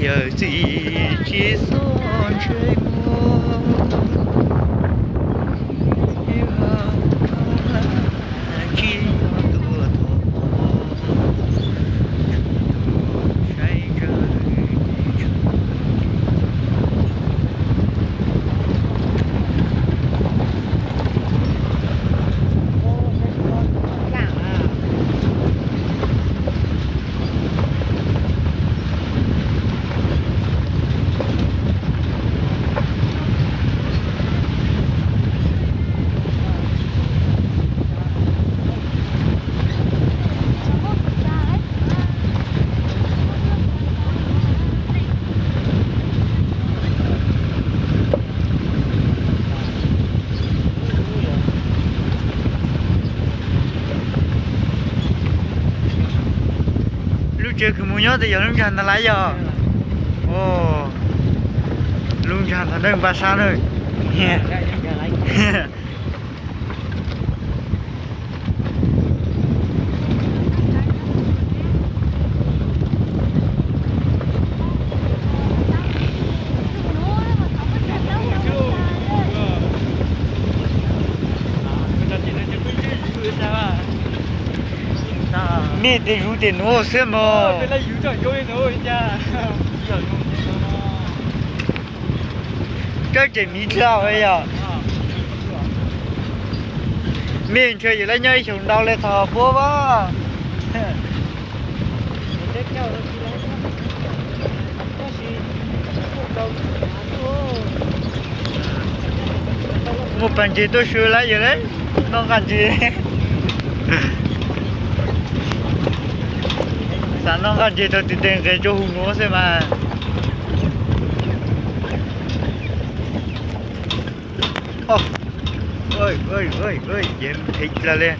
Yawg txiv tsis xub ntsej muag, tsis yog tuaj thov, saib ntsawg. Lub tsev kws mus nyob tes yog lub ntsag ntawd lawm yog? Lub ntsag ntawd npaj sab na. Mej tes zuv tes nuav xwb mog. Kawg tseem miv dlhau yog? Mej ntshe yus lawv nyob ib xyoos ntau le txog puab as. Muaj pas ntses tuaj sw lawm yog le, noj nqaj ntses. Xav noj nqaj ntses thaum twg tes nqes rua huv nuav xwb mas. Ces dheev dlawg le.